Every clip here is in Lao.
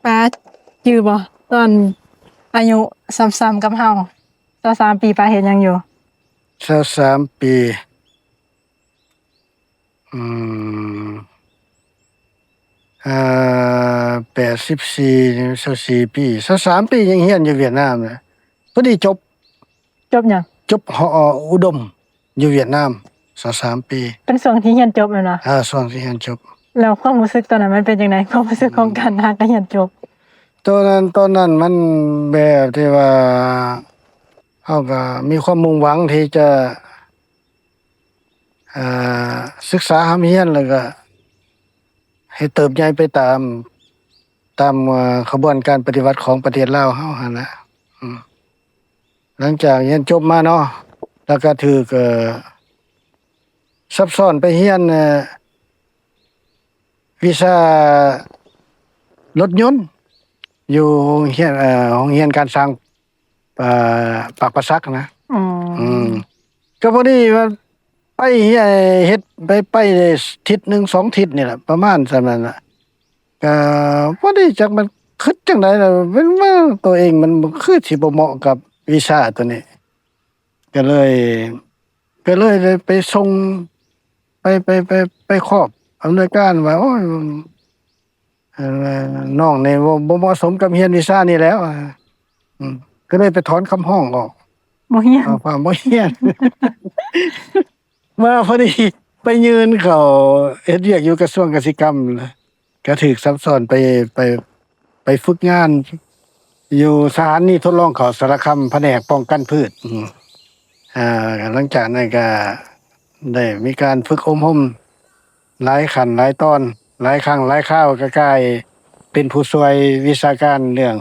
ປ້າຈື່ບໍ່ ຕອນອາຍຸສ່ຳໆກັບເຮົາ ຊາວສາມປີ ປ້າເຮັດຫຍັງຢູ່? ຊາວສາມປີ ອືມ ເອີ ແປດສິບສີ່ ຊາວສີ່ປີ ຊາວສາມປີ ຍັງຮຽນຢູ່ຫວຽດນາມນະ ພໍດີຈົບ ຈົບຫຍັງ? ຈົບ ຫ ອຸດົມ ຢູ່ຫວຽດນາມ ຊາວສາມປີ ເປັນຊ່ວງທີ່ຮຽນຈົບແມ່ນບໍ່? ເອີ ຊ່ວງທີ່ຮຽນຈົບ. ແລ້ວຄວາມຮູ້ສຶກຕອນນັ້ນມັນເປັນຈັ່ງໃດ? ຄວາມຮູ້ສຶກຂອງການຫາກະຮຽນຈົບ? ຕອນນັ້ນ ຕອນນັ້ນມັນແບບທີ່ວ່າ ເຮົາກະມີຄວາມມຸ່ງຫວັງທີ່ຈະ ເອີ ສຶກສາຮ່ຳຮຽນ ແລ້ວກະໃຫ້ເຕີບໃຫຍ່ໄປຕາມ ຕາມ ເອີ ຂະບວນການປະຕິວັດຂອງປະເທດລາວເຮົາຫັ້ນນະ. ອືມ ຫຼັງຈາກຮຽນຈົບມາເນາະ ແລ້ວກະຖືກ ເອີ ຊັບຊ້ອນໄປຮຽນ ເອີ ວິຊາລົດຍົນ ຢູ່ໂຮງຮຽນ ເອີ ໂຮງຮຽນການຊ່າງ ເອີ ປາກປາສັກນະ. ອືມ ອືມ ກໍພໍດີວ່າໄປເຮັດ ໄປ ໄປໄດ້ທິດໜຶ່ງສອງທິດນີ້ແຫຼະ ປະມານສ່ຳນັ້ນລະ. ກໍພໍດີຈັກມັນຄິດຈັ່ງໃດລະ ເປັນວ່າໂຕເອງມັນຄືຊິບໍ່ເໝາະກັບວິຊາໂຕນີ້ ກໍເລີຍ ກໍເລີຍໄດ້ໄປສົ່ງ ໄປ ໄປ ໄປ ໄປຂອບອຳນວຍການວ່າ ໂອ້ຍ ເອີ ນ້ອງນີ້ບໍ່ ບໍ່ເໝາະສົມກັບຮຽນວິຊານີ້ແລ້ວ ອືມ ກໍເລີຍໄປຖອນຄຳຮ້ອງອອກ ບໍ່ຮຽນ ເອົາຄວາມບໍ່ຮຽນ ມາພໍດີໄປຍື່ນເຂົ້າເຮັດວຽກຢູ່ກະຊວງກະສິກຳ ກະຖືກຊັບຊ້ອນໄປ ໄປ ໄປຝຶກງານຢູ່ສະຖານີທົດລອງເຂົ້າສາລະຄຳ ພະແນກປ້ອງກັນພືດ. ອືມ ອ່າ ຫຼັງຈາກນັ້ນກະໄດ້ມີການຝຶກອົບຮົມຫຼາຍຂັ້ນຫຼາຍຕອນ ຫຼາຍຄັ້ງຫຼາຍຄາວ ກະກາຍເປັນຜູ້ຊ່ວຍວິຊາການເລື່ອງ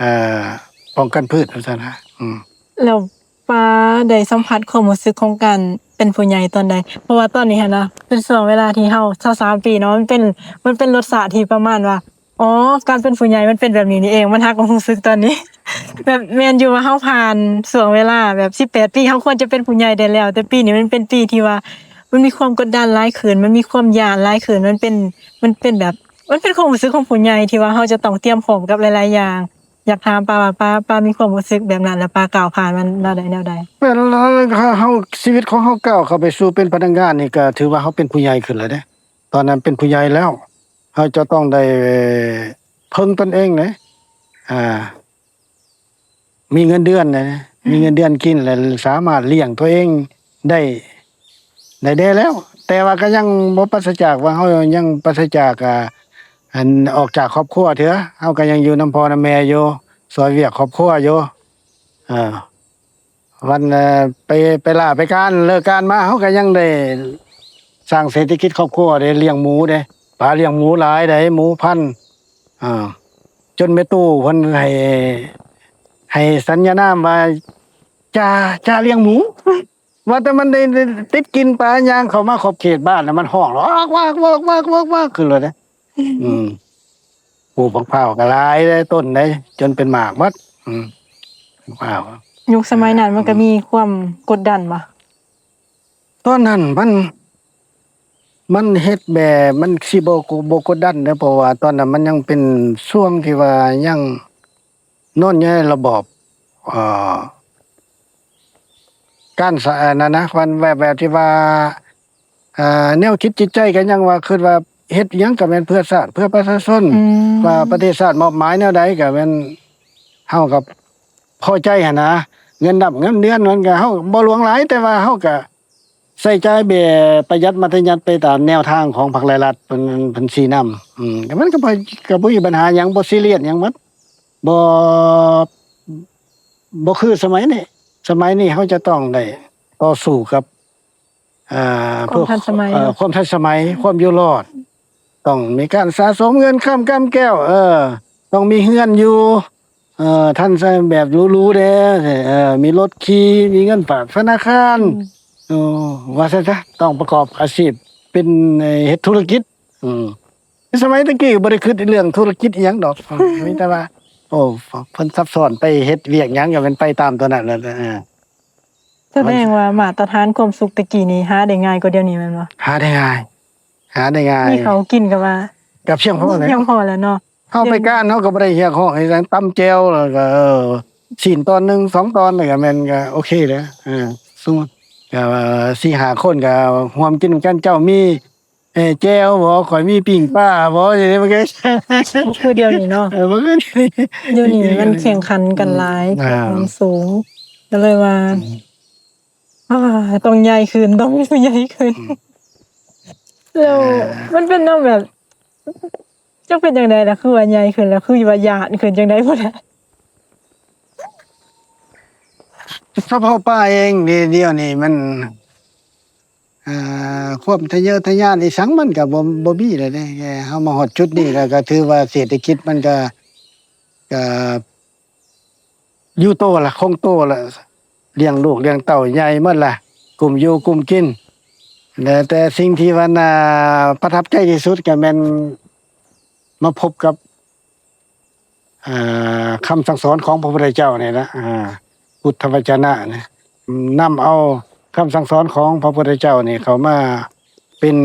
ອ່າ ປ້ອງກັນພືດ ວ່າຊັ້ນນະ. ອືມ ແລ້ວປ້າໄດ້ສຳຜັດຄວາມຮູ້ສຶກຂອງການເປັນຜູ້ໃຫຍ່ຕອນໃດ? ເພາະວ່າຕອນນີ້ຫັ້ນນະ ເປັນຊ່ວງເວລາທີ່ເຮົາຊາວສາມປີເນາະ ມັນເປັນ ມັນເປັນລົດຊາດທີ່ປະມານວ່າ ອໍ ການເປັນຜູ້ໃຫຍ່ມັນເປັນແບບນີ້ນີ້ເອງ ມັນຫາກມາຮູ້ສຶກຕອນນີ້ ແບບແມ່ນຢູ່ວ່າເຮົາຜ່ານຊ່ວງເວລາແບບສິບແປດປີ ເຮົາຄວນຈະເປັນຜູ້ໃຫຍ່ໄດ້ແລ້ວ ແຕ່ປີນີ້ມັນເປັນປີທີ່ວ່າມັນມີຄວາມກົດດັນຫຼາຍຂຶ້ນ ມັນມີຄວາມຢ້ານຫຼາຍຂຶ້ນ ມັນເປັນ ມັນເປັນແບບ ມັນເປັນຄວາມຮູ້ສຶກຂອງຜູ້ໃຫຍ່ທີ່ວ່າເຮົາຈະຕ້ອງຕຽມພ້ອມກັບຫຼາຍໆຢ່າງ. ຢາກຖາມປ້າວ່າ ປ້າ ປ້າມີຄວາມຮູ້ສຶກແບບນັ້ນ ແລ້ວປ້າກ້າວຜ່ານມັນແນວໃດ ແນວໃດ? ເວລາເຮົາ ຊີວິດຂອງເຮົາກ້າວເຂົ້າໄປສູ່ເປັນພະນັກງານນີ້ ກໍຖືວ່າເຮົາເປັນຜູ້ໃຫຍ່ຂຶ້ນແລ້ວເດ້. ຕອນນັ້ນເປັນຜູ້ໃຫຍ່ແລ້ວ ເຮົາຈະຕ້ອງໄດ້ເພິ່ງຕົນເອງເດ້ ອ່າ ມີເງິນເດືອນນະ ມີເງິນເດືອນກິນ ແລະ ສາມາດລ້ຽງຕົວເອງໄດ້ ໄດ້ແດ່ແລ້ວ. ແຕ່ວ່າກໍຍັງບໍ່ປາສະຈາກວ່າ ເຮົາຍັງປາສະຈາກ ອ່າ ອັນ ອອກຈາກຄອບຄົວເທື່ອ ເຮົາກໍຍັງຢູ່ນຳພໍ່ນຳແມ່ຢູ່ ຊ່ວຍວຽກຄອບຄົວຢູ່ ເອີ ວັນ ເອີ ໄປ ໄປລາໄປການ ເລີກການມາ ເຮົາກໍຍັງໄດ້ສ້າງເສດຖະກິດຄອບຄົວເດ້ ລ້ຽງໝູເດ້ ປ້າລ້ຽງໝູຫຼາຍໃດ ໝູພັນ ອ່າ ຈົນແມ່ຕູ້ເພິ່ນໃຫ້ ໃຫ້ສັນຍານາມວ່າ ຈ່າ ຈ່າລ້ຽງໝູ ວ່າແຕ່ມັນໄດ້ ໄດ້ຕິດກິ່ນປາ ຍ່າງເຂົ້າມາຂອບເຂດບ້ານ ແລ້ວມັນຮ້ອງ ວອກ ວອກ ວອກ ວອກ ວອກ ວອກ ຂຶ້ນໂລດເດ້. ອືມ ປູກບັກພ້າວກໍຫຼາຍເດ້ ຕົ້ນໃດ ຈົນເປັນໝາກໝົດ. ອືມ ບັກພ້າວ ຍຸກສະໄໝນັ້ນມັນກໍ ອືມ ມີຄວາມກົດດັນບໍ່? ຕອນນັ້ນມັນ ມັນເຮັດແບບ ມັນຊິບໍ່ ບໍ່ກົດດັນເດ້ ເພາະວ່າຕອນນັ້ນມັນຍັງເປັນຊ່ວງທີ່ວ່າຍັງນອນຢູ່ໃນລະບອບ ເອີ ການສະ ອັນນັ້ນນະ ມັນແບບ ແບບທີ່ວ່າ ອ່າ ແນວຄິດຈິດໃຈກໍຍັງວ່າ ຄິດວ່າເຮັດຫຍັງກໍແມ່ນເພື່ອຊາດ ເພື່ອປະຊາຊົນ ອືມ ວ່າປະເທດຊາດມອບໝາຍແນວໃດກໍແມ່ນ ເຮົາກໍພໍໃຈຫັ້ນນະ ເງິນດຳເງິນເດືອນມັນກໍ ເຮົາບໍ່ຫຼວງຫຼາຍ ແຕ່ວ່າເຮົາກໍໃຊ້ຈ່າຍແບບປະຢັດມັດທະຍັດໄປຕາມແນວທາງຂອງພັກ ແລະ ລັດເພິ່ນ ເພິ່ນຊີ້ນຳ. ອືມ ແຕ່ມັນກໍບໍ່ ກໍບໍ່ມີບັນຫາຫຍັງ ບໍ່ຊີຣຽສຫຍັງໝົດ ບໍ່ ບໍ່ຄືສະໄໝນີ້ ສະໄໝນີ້ເຮົາຈະຕ້ອງໄດ້ຕໍ່ສູ້ກັບ ອ່າ ຄວາມທັນສະໄໝ ເອີ ເນາະ ຄວາມທັນສະໄໝ ຄວາມຢູ່ລອດ ຕ້ອງມີການສະສົມເງິນຄຳກຳແກ້ວ ເອີ ຕ້ອງມີເຮືອນຢູ່ ເອີ ທັນສະໄໝແບບຫຼູໆແດ່ ເອີ ມີລົດຂີ່ ມີເງິນຝາກທະນາຄານ ອືມ ເອີ ວ່າຊັ້ນຊະ ຕ້ອງປະກອບອາຊີບເປັນ ເຮັດທຸລະກິດ ອືມ ສະໄໝຕະກີ້ບໍ່ໄດ້ຄິດເລື່ອງທຸລະກິດອີ່ຫຍັງດອກ ມີແຕ່ວ່າ ໂອ້ ເພິ່ນຊັບຊ້ອນໄປເຮັດວຽກຫຍັງກໍແມ່ນໄປຕາມຕົວນັ້ນແຫຼະ ເອີ. ສະແດງວ່າມາດຕະຖານຄວາມສຸກແຕ່ກີ້ນີ້ຫາໄດ້ງ່າຍກວ່າດຽວນີ້ແມ່ນບໍ່? ຫາໄດ້ງ່າຍ ຫາໄດ້ງ່າຍ ມີເຂົ້າກິນກໍວ່າ ກໍພຽງພໍແລ້ວ ພຽງພໍແລ້ວເນາະ. ເຮົາໄປການ ເຮົາກໍບໍ່ໄດ້ຮຽກຮ້ອງໃຫ້ຫຍັງ ຕຳແຈ່ວ ແລ້ວກໍ ເອີ ຊີ້ນຕອນໜຶ່ງສອງຕອນ ແລ້ວກໍແມ່ນ ກໍໂອເຄແລ້ວ. ເອີ ສົມມຸດ ກໍສີ່ຫ້າຄົນ ກໍຮ່ວມກິນນຳກັນ ເຈົ້າມີ ເອີ ແຈ່ວບໍ່ ຂ້ອຍມີປີ້ງປາບໍ່ ຈັ່ງຊີ້ ມັນກໍ ບໍ່ຄືດຽວນີ້ເນາະ. ເອີ ບໍ່ຄືດຽວນີ້ ດຽວນີ້ມັນແຂ່ງຂັນກັນຫຼາຍ ອືມ ຄວາມສູງ ກໍເລີຍວ່າ ອືມ ອ່າ ຕ້ອງໃຫຍ່ຂຶ້ນ ຕ້ອງໃຫຍ່ຂຶ້ນ. ອືມ ແລ້ວ ອ່າ ມັນເປັນແນວແບບ ຈັກເປັນຈັ່ງໃດລະ ຄືວ່າໃຫຍ່ຂຶ້ນແລ້ວ ຄືວ່າຢ້ານຂຶ້ນຈັ່ງໃດພຸ້ນນະ? ສະເພາະປາເອງນີ້ ດຽວນີ້ມັນ ອ່າ ຄວາມທະເຍີທະຍານອີ່ສັງມັນກໍບໍ່ ບໍ່ມີແລ້ວເດ້. ເຮົາມາຮອດຈຸດນີ້ແລ້ວ ກໍຖືວ່າເສດຖະກິດມັນກໍ ກໍ ຢູ່ໂຕລະ ຄົງໂຕລະ ລ້ຽງລູກລ້ຽງເຕົ້າໃຫຍ່ໝົດລະ ກຸ້ມຢູ່ກຸ້ມກິນ. ແລະ ແຕ່ສິ່ງທີ່ວ່າໜ້າປະທັບໃຈທີ່ສຸດກໍແມ່ນມາພົບກັບ ເອີ ຄຳສັ່ງສອນຂອງພະພຸດທະເຈົ້ານີ້ລະ ອ່າ ພຸດທະວະຈະນະນະ ນຳເອົາຄຳສັ່ງສອນຂອງພະພຸດທະເຈົ້ານີ້ເຂົ້າມາເປັນ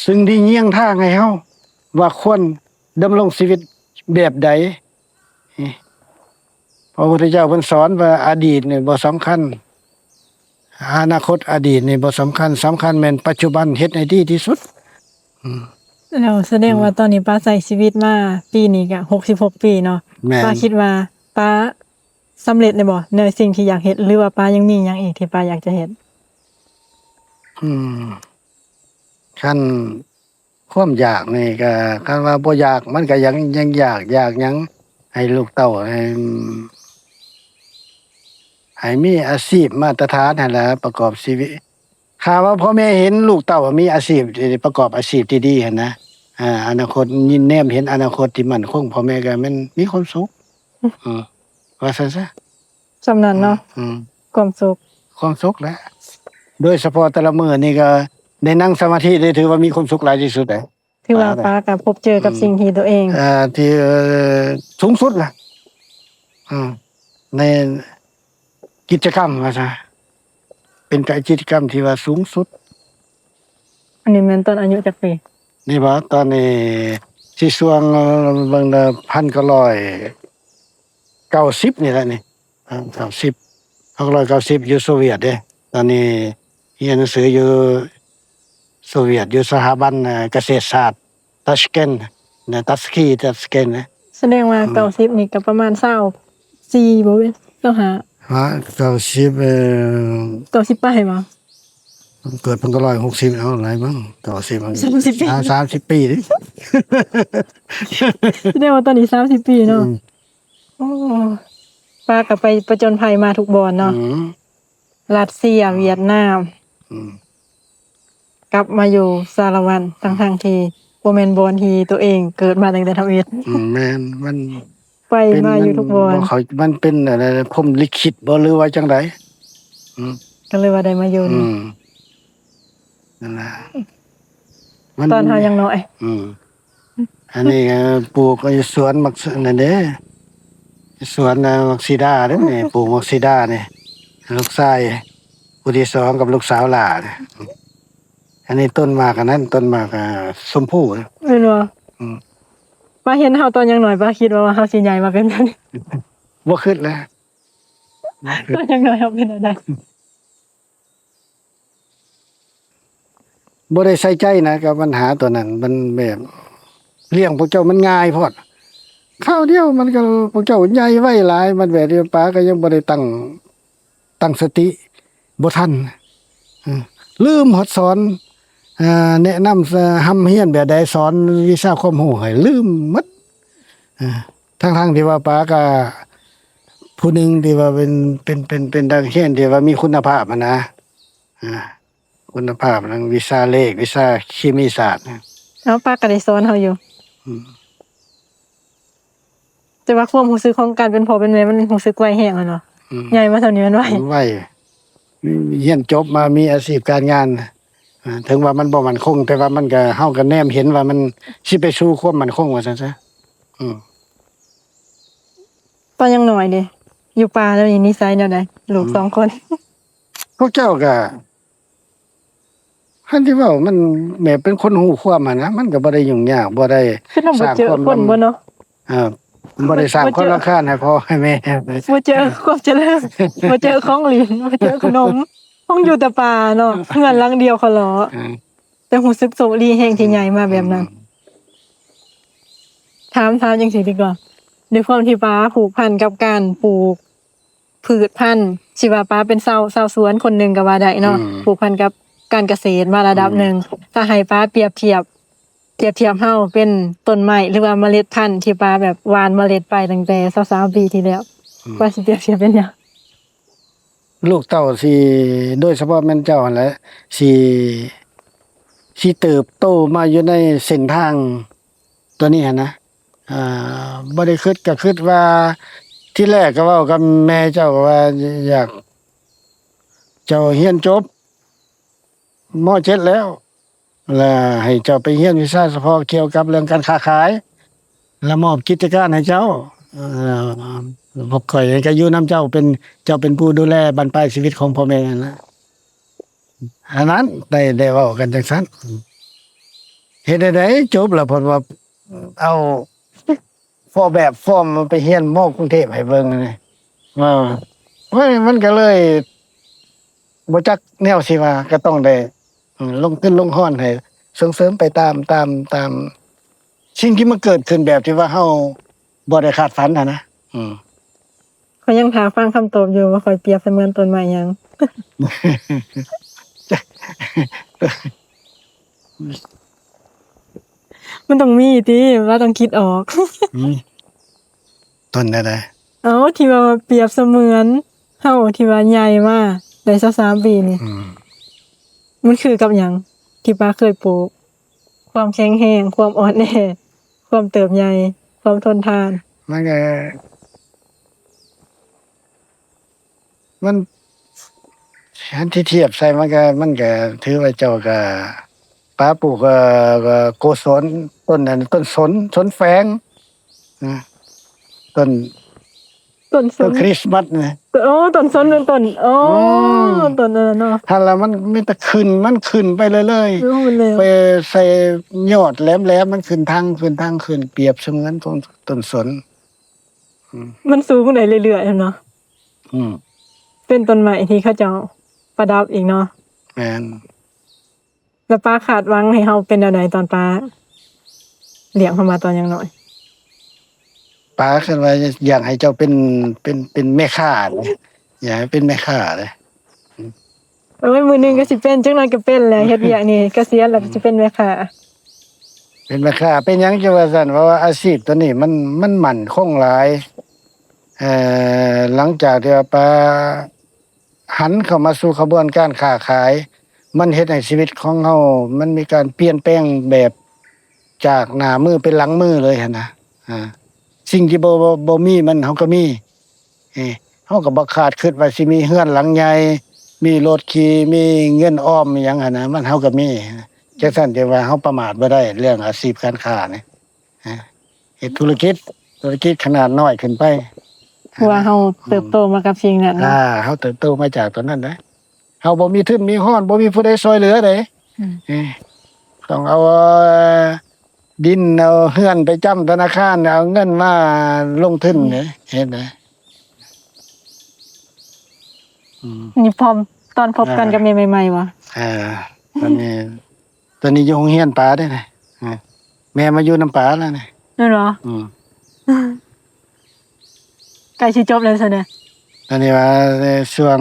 ສິ່ງທີ່ຍ່ຽງທາງໃຫ້ເຮົາວ່າຄວນດຳລົງຊີວິດແບບໃດ. ພະພຸດທະເຈົ້າເພິ່ນສອນວ່າອະດີດນີ້ບໍ່ສຳຄັນ ອະນາຄົດ ອະດີດນີ້ບໍ່ສຳຄັນ ສຳຄັນແມ່ນປັດຈຸບັນ ເຮັດໃຫ້ດີທີ່ສຸດ. ອືມ ແລ້ວສະແດງວ່າ ອືມ ຕອນນີ້ປ້າໃຊ້ຊີວິດມາປີນີ້ກະຫົກສິບຫົກປີເນາະ. ແມ່ນ. ປ້າຄິດວ່າປ້າສຳເລັດແລ້ວບໍ່ ໃນສິ່ງທີ່ຢາກເຮັດ ຫຼືວ່າປ້າຍັງມີຫຍັງອີກທີ່ປ້າຢາກຈະເຮັດ? ອືມ ຄັນ ຄວາມຢາກນີ້ກໍ ຄັນວ່າບໍ່ຢາກ ມັນກໍຍັງ ຍັງຢາກ ຢາກຫຍັງ ໃຫ້ລູກເຕົ້າ ໃຫ້ ໃຫ້ມີອາຊີບມາດຕະຖານຫັ້ນລະ ປະກອບຊີວິດ. ຖ້າວ່າພໍ່ແມ່ເຫັນລູກເຕົ້າມີອາຊີບ ປະກອບອາຊີບທີ່ດີຫັ້ນນະ ອາ ອະນາຄົດ ຍິນແນມເຫັນອະນາຄົດທີ່ໝັ້ນຄົງ ພໍ່ແມ່ກໍແມ່ນມີຄວາມສຸກ. ອືມ ວ່າຊັ້ນຊະ. ສ່ຳນັ້ນເນາະ. ອືມ ຄວາມສຸກ ຄວາມສຸກແຫຼະ. ໂດຍສະເພາະແຕ່ລະມື້ນີ້ກໍໄດ້ນັ່ງສະມາທິ ໄດ້ຖືວ່າມີຄວາມສຸກຫຼາຍທີ່ສຸດແຫຼະ. ຖືວ່າປ້າກໍພົບເຈີກັບ ອືມ ສິ່ງທີ່ຕົວເອງ ເອີ ທີ່ ເອີ ສູງສຸດລະ ອືມ ໃນກິດຈະກຳວ່າຊະ ເປັນກິດຈະກຳທີ່ວ່າສູງສຸດ. ອັນນີ້ແມ່ນຕອນອາຍຸຈັກປີ? ນີ້ບໍ່ ຕອນນີ້ຊິຊ່ວງ ເອີ ເບິ່ງເດີ ພັນເກົ້າຮ້ອຍເກົ້າສິບນີ້ແຫຼະນີ້ ເກົ້າສິບ ພັນເກົ້າຮ້ອຍເກົ້າສິບ ຢູ່ໂຊວຽດເດ້. ຕອນນີ້ຮຽນໜັງສືຢູ່ໂຊວຽດ ຢູ່ສະຖາບັນ ເອີ ກະເສດສາດ ຕາຊເກັນ ນະ ຕັດສະກີ ຕັດສະເກັນນະ. ສະແດງວ່າ ອືມ ເກົ້າສິບນີ້ກໍປະມານຊາວສີ່ບໍ່ແມ່ນ ຊາວຫ້າ ຮະ ເກົ້າສິບ ເອີ ເກົ້າສິບປາຍບໍ່? ເກີດພັນເກົ້າຮ້ອຍຫົກສິບ ເອົາຫຼາຍມັ້ງ ເກົ້າສິບ ສາມສິບປີ ອາ ສາມສິບປີເດ້. ສະແດງວ່າຕອນນີ້ສາມສິບປີເນາະ. ອືມ ໂອ້ ປ້າກໍໄປປະຈົນໄພມາທຸກບ່ອນເນາະ. ອືມ ລັດເຊຍ ອືມ ຫວຽດນາມ ອືມ ກັບມາຢູ່ສາລະວັນ ທັງໆທີ່ບໍ່ແມ່ນບ່ອນທີ່ຕົວເອງເກີດມາຕັ້ງແຕ່ທຳອິດ. ອືມ ແມ່ນ ມັນ ໄປມາຢູ່ທຸກບ່ອນ ມັນເປັນ ບໍ່ເຂົ້າ ມັນເປັນ ອະໄລ ພົມລິຂິດບໍ່ ຫຼືວ່າຈັ່ງໃດ? ອືມ ກໍເລີຍວ່າໄດ້ມາຢູ່ນີ້. ອືມ ນັ້ນລະ ມັນ ຕອນເຮົາຍັງນ້ອຍ. ອືມ ອັນນີ້ກໍປູກຢູ່ສວນໝາກ ນັ້ນເດ້ ສວນໝາກສີດາເດ້ນີ້ ປູກໝາກສີດານີ້ ລູກຊາຍຜູ້ທີສອງກັບລູກສາວຫຼ້ານີ້. ອັນນີ້ຕົ້ນໝາກອັນນັ້ນ ຕົ້ນໝາກ ອ່າ ຊົມພູ. ແມ່ນບໍ່? ອືມ ປ້າເຫັນເຮົາຕອນຍັງນ້ອຍ ປ້າຄິດບໍ່ວ່າເຮົາຊິໃຫຍ່ມາເປັນແບບນີ້? ບໍ່ຄິດແຫຼະ. ຕອນຍັງນ້ອຍເຮົາເປັນແນວໃດ? ບໍ່ໄດ້ໃສ່ໃຈນະກັບບັນຫາຕົວນັ້ນ ມັນແບບລ້ຽງພວກເຈົ້າມັນງ່າຍໂພດ ຄາວດຽວມັນກໍ ພວກເຈົ້າໃຫຍ່ໄວຫຼາຍ ມັນແບບທີ່ປ້າກໍຍັງບໍ່ໄດ້ຕັ້ງ ຕັ້ງສະຕິບໍ່ທັນ ເອີ ລືມຮອດສອນ ເອີ ແນະນຳ ເອີ ຮ່ຳຮຽນແບບໃດ ສອນວິຊາຄວາມຮູ້ໃຫ້ລືມໝົດ ເອີ ທັງໆທີ່ວ່າປ້າກໍຜູ້ໜຶ່ງທີ່ວ່າເປັນ ເປັນ ເປັນ ເປັນນັກຮຽນທີ່ວ່າມີຄຸນນະພາບຫັ້ນນະ ເອີ ຄຸນນະພາບທາງວິຊາເລກ ວິຊາເຄມີສາດ. ເອົາ ປ້າກໍໄດ້ສອນເຮົາຢູ່. ອືມ ແຕ່ວ່າຄວາມຮູ້ສຶກຂອງການເປັນພໍ່ເປັນແມ່ ມັນຮູ້ສຶກໄວແຮງຫັ້ນເນາະ. ອືມ ໃຫຍ່ມາສ່ຳນີ້ມັນໄວ ໄວ ຮຽນຈົບມາມີອາຊີບການງານ ເຖິງວ່າມັນບໍ່ໝັ້ນຄົງ ແຕ່ວ່າມັນກໍ ເຮົາກໍແນມເຫັນວ່າມັນຊິໄປສູ່ຄວາມໝັ້ນຄົງວ່າຊັ້ນຊະ. ອືມ ຕອນຍັງນ້ອຍເດ ຢູ່ປ່າແນວນີ້ນິໄສແນວໃດ? ລູກ ອືມ ສອງຄົນ ພວກເຈົ້າກໍ ຄັນຊິເວົ້າມັນແບບເປັນຄົນຮູ້ຄວາມຫັ້ນນະ ມັນກໍບໍ່ໄດ້ຫຍຸ້ງຍາກ ບໍ່ໄດ້ ຄືນຳບໍ່ເຈີຄົນບໍ່ເນາະ ເອີ ບໍ່ໄດ້ສ້າງຄວາມລຳຄານໃຫ້ພໍ່ໃຫ້ແມ່ ບໍ່ເຈີຄວາມຈະເລີນ ບໍ່ເຈີຂອງຫຼິ້ນ ບໍ່ເຈີຂະໜົມ ຄົງຢູ່ແຕ່ປ່າເນາະ ເຮືອນຫຼັງດຽວຂະຫຼໍ ເອີ ແຕ່ຮູ້ສຶກໂຊກດີແຮງທີ່ໃຫຍ່ມາແບບນັ້ນ. ອືມ ຖາມ ຖາມຈັ່ງຊີ້ດີກວ່າ ດ້ວຍຄວາມທີ່ປ້າຜູກພັນກັບການປູກພືດພັນ ຊິວ່າປ້າເປັນຊາວ ຊາວສວນຄົນໜຶ່ງກໍວ່າໄດ້ເນາະ ອືມ ຜູກພັນກັບການກະເສດມາລະດັບໜຶ່ງ ອືມ ຖ້າໃຫ້ປ້າປຽບທຽບ ປຽບທຽບເຮົາເປັນຕົ້ນໄມ້ ຫຼືວ່າເມລັດພັນທີ່ປ້າແບບຫວ່ານເມລັດໄປຕັ້ງແຕ່ຊາວສາມປີທີ່ແລ້ວ ອືມ ວ່າຊິປຽບທຽບເປັນຫຍັງ? ລູກເຕົ້າຊິ ໂດຍສະເພາະແມ່ນເຈົ້າຫັ້ນແຫຼະ ຊິ ຊິເຕີບໂຕມາຢູ່ໃນເສັ້ນທາງຕົວນີ້ຫັ້ນນະ ອ່າ ບໍ່ໄດ້ຄິດ ກໍຄິດວ່າ ທີແລກກໍເວົ້າກັບແມ່ເຈົ້າວ່າ ຢາກ ເຈົ້າຮຽນຈົບ ມ.ເຈັດ ແລ້ວ ລະໃຫ້ເຈົ້າໄປຮຽນວິຊາສະເພາະກ່ຽວກັບເລື່ອງການຄ້າຂາຍ ລະມອບກິດຈະການໃຫ້ເຈົ້າ ເອີ ພວກຂ້ອຍກໍຢູ່ນຳເຈົ້າ ເປັນ ເຈົ້າເປັນຜູ້ດູແລບັ້ນປາຍຊີວິດຂອງພໍ່ແມ່ຫັ້ນນະ ອັນນັ້ນ ໄດ້ ໄດ້ເວົ້າກັນຈັ່ງຊັ້ນ ເຮັດແນວໃດຈົບລະ ເພິ່ນວ່າ ເອົາ ພໍແບບຟອມໄປຮຽນ ມ.ກຸງເທບໃຫ້ເບິ່ງນີ້ ເອີ ໂອ້ຍ ມັນກໍເລີຍບໍ່ຈັກແນວຊິວ່າ ກໍຕ້ອງໄດ້ ເອີ ລົງທຶນລົງຮອນໃຫ້ສົ່ງເສີມໄປຕາມ ຕາມ ຕາມສິ່ງທີ່ມັນເກີດຂຶ້ນແບບທີ່ວ່າເຮົາບໍ່ໄດ້ຄາດຝັນຫັ້ນນະ ອືມ. ຂ້ອຍຍັງຖ້າຟັງຄຳຕອບຢູ່ວ່າຂ້ອຍປຽບສະເໝືອນຕົ້ນໄມ້ຫຍັງ. ມັນຕ້ອງມີຕິ ລາວຕ້ອງຄິດອອກ. ອືມ ຕົ້ນແນວໃດ? ເອົາ ທີ່ວ່າປຽບສະເໝືອນເຮົາທີ່ວ່າໃຫຍ່ມາໄດ້ຊາວສາມປີນີ້ ອືມ ມັນຄືກັບຫຍັງທີ່ປ້າເຄີຍປູກ? ຄວາມແຂງແຮງ ຄວາມອ່ອນແອ ຄວາມເຕີບໃຫຍ່ ຄວາມທົນທານ ມັນກໍ ມັນ ຄັນທີ່ທຽບໃສ່ ມັນກໍ ມັນກໍຖືວ່າເຈົ້າກໍ ປ້າປູກ ເອີ ກໍໂກສົນ ຕົ້ນນັ້ນ ຕົ້ນສົນ ສົນແຝງ ນະ ຕົ້ນ ຕົ້ນສົນ ຕົ້ນຄຣິສມາສນະ ໂອ້ ຕົ້ນສົນ ຕົ້ນ ໂອ້ ອືມ ຕົ້ນນັ້ນເນາະ ຫັ້ນລະ ມັນມີແຕ່ຂຶ້ນ ມັນຂຶ້ນໄປເລື້ອຍໆ ໂອ້ ມັນເລີຍ ໄປໃສ່ຍອດແຫຼມໆ ມັນຂຶ້ນທາງ ຂຶ້ນທາງຂຶ້ນ ປຽບສະເໝືອນຕົ້ນ ຕົ້ນສົນ ອືມ ມັນສູງໄດ້ເລື້ອຍໆ ເນາະ ອືມ ເປັນຕົ້ນໄມ້ທີ່ເຂົາເຈົ້າປະດັບອີກເນາະ ແມ່ນ. ແລ້ວປ້າຄາດຫວັງໃຫ້ເຮົາເປັນແນວໃດຕອນປ້າລ້ຽງເຮົາມາຕອນຍັງນ້ອຍ? ປ້າຄາດວ່າຢາກໃຫ້ເຈົ້າເປັນ ເປັນ ເປັນແມ່ຄ້າເດ້ ຢາກໃຫ້ເປັນແມ່ຄ້າເດ້. ໂອ້ຍ ມື້ໜຶ່ງກໍຊິເປັນ ຈັກໜ້ອຍກໍເປັນແຫຼະ ເຮັດວຽກນີ້ ກະສຽນແລ້ວກໍຊິເປັນແມ່ຄ້າ. ເປັນແມ່ຄ້າ ເປັນຫຍັງຈຶ່ງວ່າຊັ້ນ? ເພາະວ່າອາຊີບຕົວນີ້ມັນ ມັນໝັ້ນຄົງຫຼາຍ. ເອີ ຫຼັງຈາກທີ່ວ່າປ້າ ຫັນເຂົ້າມາສູ່ຂະບວນການຄ້າຂາຍ ມັນເຮັດໃຫ້ຊີວິດຂອງເຮົາ ມັນມີການປ່ຽນແປງແບບຈາກໜ້າມືເປັນຫຼັງມືເລີຍຫັ້ນນະ. ອາ ສິ່ງທີ່ບໍ່ ບໍ່ ບໍ່ມີມັນ ເຮົາກໍມີ. ເອີ ເຮົາກໍບໍ່ຄາດຄິດວ່າຊິມີເຮືອນຫຼັງໃຫຍ່ ມີລົດຂີ່ ມີເງິນອອມອີ່ຫຍັງຫັ້ນນະ ມັນ ເຮົາກໍມີ. ຈັ່ງຊັ້ນ ຈັ່ງວ່າເຮົາປະໝາດບໍ່ໄດ້ເລື່ອງອາຊີບການຄ້ານີ້. ເຮັດທຸລະກິດ ທຸລະກິດຂະໜາດນ້ອຍຂຶ້ນໄປ ເພາະວ່າເຮົາເຕີບໂຕມາກັບສິ່ງນັ້ນເນາະ ອາ ເຮົາເຕີບໂຕມາຈາກຕົວນັ້ນເດ້. ເຮົາບໍ່ມີທຶນມີຮອນ ບໍ່ມີຜູ້ໃດຊ່ອຍເຫຼືອເດ້. ອືມ ເອີ ຕ້ອງເອົາ ເອີ ດິນເອົາເຮືອນໄປຈຳທະນາຄານ ເອົາເງິນມາລົງທຶນເດ້ ເຮັດເດ້. ອືມ ນີ້ພ້ອມຕອນພົບກັນກັບແມ່ໃໝ່ໆ ຫວາ? ອ່າ ຕອນນີ້ ຕອນນີ້ຢູ່ໂຮງຮຽນປາເດ້ນະ ແມ່ມາຢູ່ນຳປາແລ້ວນີ້ ແມ່ນບໍ່? ອືມ ໃກ້ຊິຈົບແລ້ວຊັ້ນເດ້. ຕອນນີ້ວ່າຊ່ວງ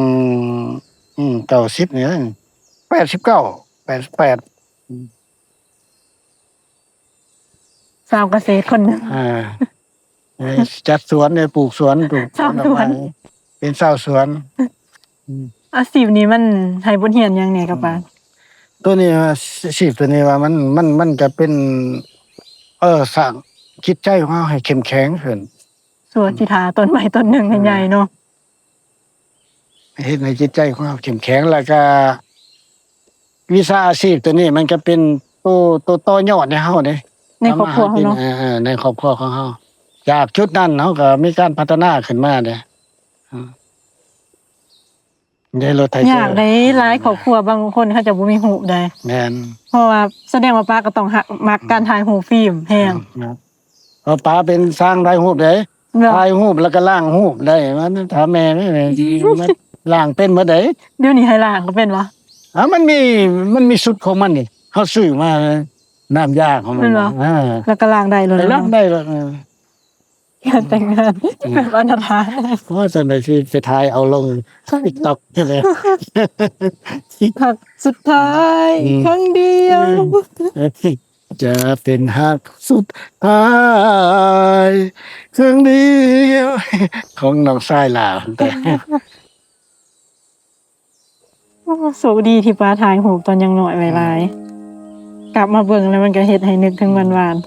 ອືມ ເກົ້າສິບນີ້ ແປດສິບເກົ້າ ແປດສິບແປດ ອືມ ຊາວກະເສດຄົນໜຶ່ງ ອ່າ ຈັດສວນເດ້ ປູກສວນ ປູກສວນດອກໄມ້ ເປັນຊາວສວນ. ອືມ ອາຊີບນີ້ມັນໃຫ້ບົດຮຽນຫຍັງແດ່ກັບປ້າ? ຕົວນີ້ວ່າ ອາຊີບຕົວນີ້ວ່າມັນ ມັນ ມັນກະເປັນ ເອີ ສ້າງຈິດໃຈຂອງເຮົາໃຫ້ເຂັ້ມແຂງຂຶ້ນ ສ່ວນຊິຖ້າຕົ້ນໄມ້ຕົ້ນໜຶ່ງໃຫ້ໃຫຍ່ເນາະ ເຮັດໃຫ້ຈິດໃຈຂອງເຮົາເຂັ້ມແຂງ ແລ້ວກະ ວິຊາອາຊີບຕົວນີ້ມັນກະເປັນໂຕ ໂຕຕໍ່ຍອດໃຫ້ເຮົາເດ້ ໃນຄອບຄົວເຮົາເນາະ ເອີ ໃນຄອບຄົວຂອງເຮົາ. ຈາກຈຸດນັ້ນເຮົາກະມີການພັດທະນາຂຶ້ນມາເດ້. ໄດ້ລົດໄຖເຕີ ຍາກເດ້ ຫຼາຍຄອບຄົວບາງຄົນເຂົາເຈົ້າບໍ່ມີຮູບໃດ ແມ່ນ ເພາະວ່າສະແດງວ່າປ້າກໍຕ້ອງຮັກ ມັກການຖ່າຍຮູບຟິມແຮງ ເນາະ ເພາະປ້າເປັນຊ່າງຖ່າຍຮູບເດ້ ເນາະ ຖ່າຍຮູບແລ້ວກໍລ້າງຮູບໄດ້ ມັນຖາມແມ່ ແມ່ ແມ່ລ້າງເປັນໝົດເດ້ ດຽວນີ້ໃຫ້ລ້າງກໍເປັນບໍ່? ອ້າວ ມັນມີ ມັນມີຊຸດຂອງມັນນີ້ ເຮົາຊື້ມາ ນ້ຳຢາຂອງມັນ ແມ່ນບໍ່? ອ່າ ແລ້ວກໍລ້າງໄດ້ໂລດ ໄປລ້າງໄດ້ໂລດ ເອີ ງານແຕ່ງງານ ອືມ ແບບອະນາຖາ ໂອ້ຍ ຈັ່ງໃດຊິໄປຖ່າຍເອົາລົງ TikTok ເລີຍ ຮັກສຸດທ້າຍ ອືມ ຄັ້ງດຽວ ຈະເປັນຮັກສຸດທ້າຍຄັ້ງດຽວ ຂອງນ້ອງຊາຍລາວ ໂອ້ ໂຊກດີທີ່ປ້າຖ່າຍຮູບຕອນຍັງນ້ອຍໄວ້ຫຼາຍ ກັບມາເບິ່ງແລ້ວມັນກໍເຮັດໃຫ້ນຶກເຖິງວານໆ.